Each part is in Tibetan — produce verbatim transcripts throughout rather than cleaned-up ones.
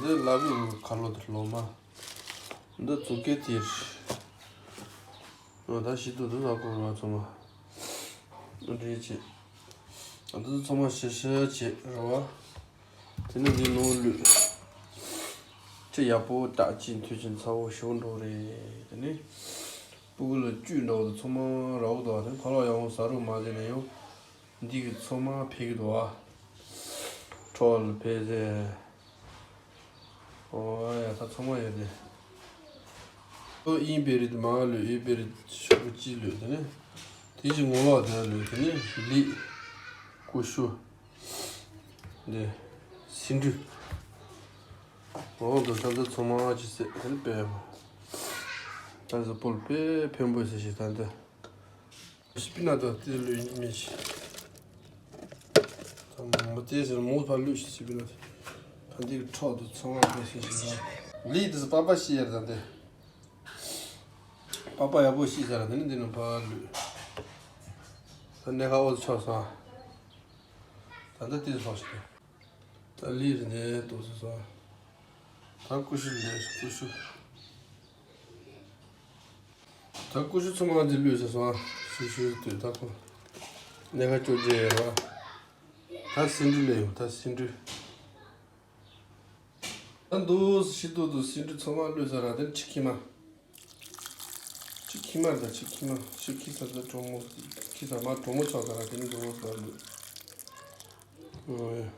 འདི་ལབ་ཡོང་གི་ཁ་ལོ་དེ་ལོ་མ། འདི་ཙུ་གེ་དེ་རེད། ཨོ་ད་ཤི་ཏུ་དུ་ལ་གོ་ར་ཚང་མ། འདྲེ་བྱེད། འདི་ཚང་མ་ཤི་ཤི་བྱེད་ར་བ། དེ་ནས་འདི་ནོར་ལུས། ཅི་ཡག་པོ་བཏགས་ཅི་མཐུ་ཅི་ཚ་བོ་ཤོར་འགྲོ་རེད། དེ་ནས་སྤུ་གུ་ལ་བཅུད་འདྲ་བོ་དེ་ཚང་མ་ར་བོ་དང་དེ་ཁ་ལག་ཡག་པོ་ཟ་རོགས་མ་བྱས་ན་ཡང་། འདི་གི་ཚང་མ་ཕེབས་ཀྱི་འདུག་ཨ། ཁྲོལ་ཕེབས་ཟེར། ཨོ་ཡ་ད་ཚང་མ་ཡོད་དེ། ཨོ་ཨིན་པེ་རི་དེ་མ་ལུས་ཨིན་པེ་རི་ཤོག་གུ་གཅིག་ལུས་དེ་ནས། དེ་གཅིག་ངོ་ལོག་དེ་ལུས་དེ་ནས་ལི། ཀུ་ཤུ། འདི། སིན་འབྲུ། ཨོ་འདི་ད་ཚང་མ་གཅིག་བསྲེས་དེ་ནས་པེ། ད་ཚོ་སྤོལ་པེ་ཕན་པོ་ཟེར་ཞིག་ད་འདི། སི་པི་ན་ད་དེ་ལུས་ཡིན་མི་ཤེས། ད་མོ་དེ་ཟེར་མོ་ཕར་ལུས་ཤིག་སི་པི་ན་དེ། ད་འདི་གི་ཁྲག་དེ་ཚང་མ་སྤེལ་ཤིག་ཤིག་ད། ལི་དེ་ཟེར་པ་པ་ཤི་ཡར་ད་འདི། པ་པ་ཡག་པོ་ཤི་ཟེར་ར་དེ་ནི་འདི་ནི་ཕར་ལུས། ད་གནས་ཁ་འོ་ཚོ་ཆོག་སོང་། ད་འདི་དེ་ཚོ་ཤི་ད། ད་ལི་རེད་འདི་ཏོག་ཙམ་སོང་། ད་ཀུ་ཤུ་ལས་ཀུ་ཤུ། ད་ཀུ་ཤུ་ཚང་མ་འདི་ལུས་ཟེར་སོང་། ཤུ་ཤུ་དུས་ད་ཁོ། གནས་ཁ་སྐྱོ་རྒྱུ་ཡོད་ར། ད་སིན་འབྲུ་ལས་ཡོང་ད་སིན་འབྲུ། ད་འདུག་ཤི་ཏུ་དུ་སིན་འབྲུ་ཚང་མ་ལུས་ཟེར་ར་དེ་ཁྲི་ཁྱི་མ། ཁྲི་ཁྱི་མ་ད་ཁྲི་ཁྱི་མ་ཤི་ཁྱི་ས་ད་གྲོ་མོ། ཁྱི་ས་མ་གྲོ་མོ་ཆགས་ད་ར་དེ་ནི་འདུག་ཟེར་ལུས། ཨོ་ཡ།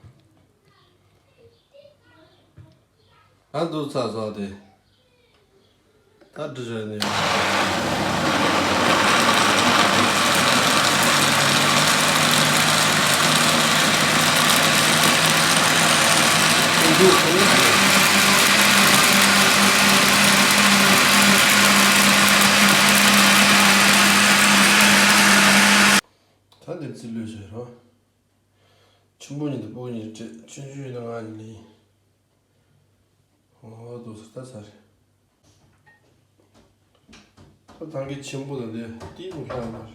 ད་འདུག་ཚར་སོང་དེ། ད་འདྲི་བྱ་ནི། ད་འདི་རྩིས་ལོས་བྱས་རོ། ཆུན་པོ་ཉིད་དུ་སྤོ་ཉིད་སྤྲད་ཆུན་ཆུན་ཡོད་ན་ང་ཉིད་ལི། ཨོ་དོ་ས་ད་ས་རེད། ད་ཐང་གི་ཆེན་པོ་དང་དེ་ཏིག་མི་ལྷག་མ་རེད།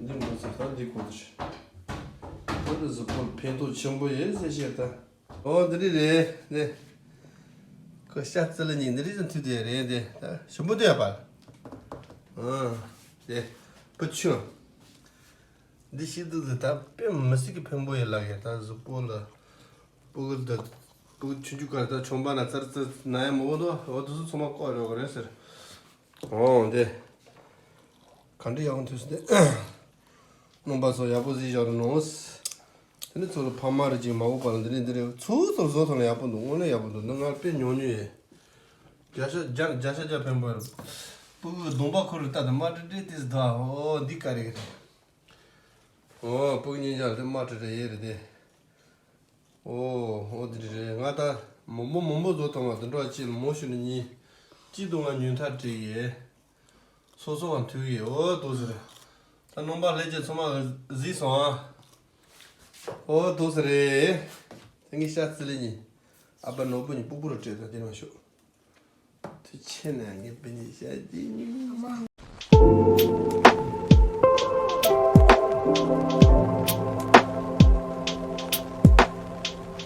འདི་མ་ཟེར་ད་འདི་གོ་དུ་རེད། ད་འདི་གཟུགས་པོར་ཕན་ཐོགས་ཆེན་པོ་ཡོད་ཟེར་བཤད་ད། ཨོ་འདི་རེད་རེད་འདི། ཁོ་ཤ་ཙི་ལ་ཉིན་འདི་རེད་ཟེར་མཐུད་དེ་རེད་འདི་ད་ཞིམ་པོ་འདི་ཡ་པ། ཨ་འདི་པུ་ཆུ། འདི་ཤི་དུས་དེ་ད་དཔེ་མི་སྲིད་ཀྱི་ཕན་པོ་ཡོད་ལགས་ཡ། ད་གཟུགས་པོ་ལ་སྤུ་གུ་ད་སྤུ་གུ་ཆུང་ཆུང་སྐབས་ད་ཆུང་པ་ན་ཙར་ཙར་ན་ཡ་མོ་འོ་དོ་འོ་དོ་ཚོ་ཚང་མ་བཀོག་རོགས་རེད་ཟེར། ཨོ་དེ་ག་འདྲ་ཡག་པོ་ཐུག་སོང་དེ། རྣམ་པ་ཚོ་ཡག་པོ་གཟིགས་བཞག་རོགས་གནང་། དེ་ནི་ཚོ་ལ་ཕ་མ་རེ་ཅིག་མ་འོས་པ་ལ་འདི་ནས་འདི་རེད་ཚུར་ཚུར་བཟོ་ཐུབ་ན་ཡག་པོ་འདུག་དངོས་གནས་ཡག་པོ་འདུག་འདི་ང་དཔེ་ཉོ་ཉོ་ཡས། བརྒྱ་ཆ་བརྒྱ་བརྒྱ་ཆ་བརྒྱ་ཕན་པོ་ཡོད། སྤུ་གུ་གདོང་པ་ཁུར་རེ་ལྟ་དང་དམར་ཏྲི་ཏྲི་ཏི་ཟི་ད་ཨོ་འདི་ག་རེ་ག་རེ། ཨོ་སྤུ་གུ་གཉིས་ཆར་དེ་དམར་ཏྲི་ཏྲི་ཡས་རེད་དེ། ཨོ་ཨོ་དེ་རེད་ང་ད་མོ་མོ་མོ་མོ་བཟོ་ཐུབ་ན་དེ་འདྲ་ཅིག་ལ་མོ་ཤུ་ནི་གཉིས། གཅིག་ཏུ་ང་ཉུང་མཐའ་བྲིས་ཡས། སོ་སོ་བ་མཐུག་ཡོད་འོ་འདུག་ཟེར། ད་རྣམ་པ་ལྷན་རྒྱས་ཚང་མ་གཟིགས་སོང་ཨ། འོ་འདུག་ཟེར་རེད། དེ་ངས་ཤ་ཙི་ལི་ཉིན། ཨ་ཕ་ནོར་བུ་ཉིན་སྤུ་སྤུ་རུ་སྤྲད་ད་དེ་མ་ཤོག་དེ་ཆེ་ན་ངས་བི་ཉིན་ཤ་ཅི་ཉིན།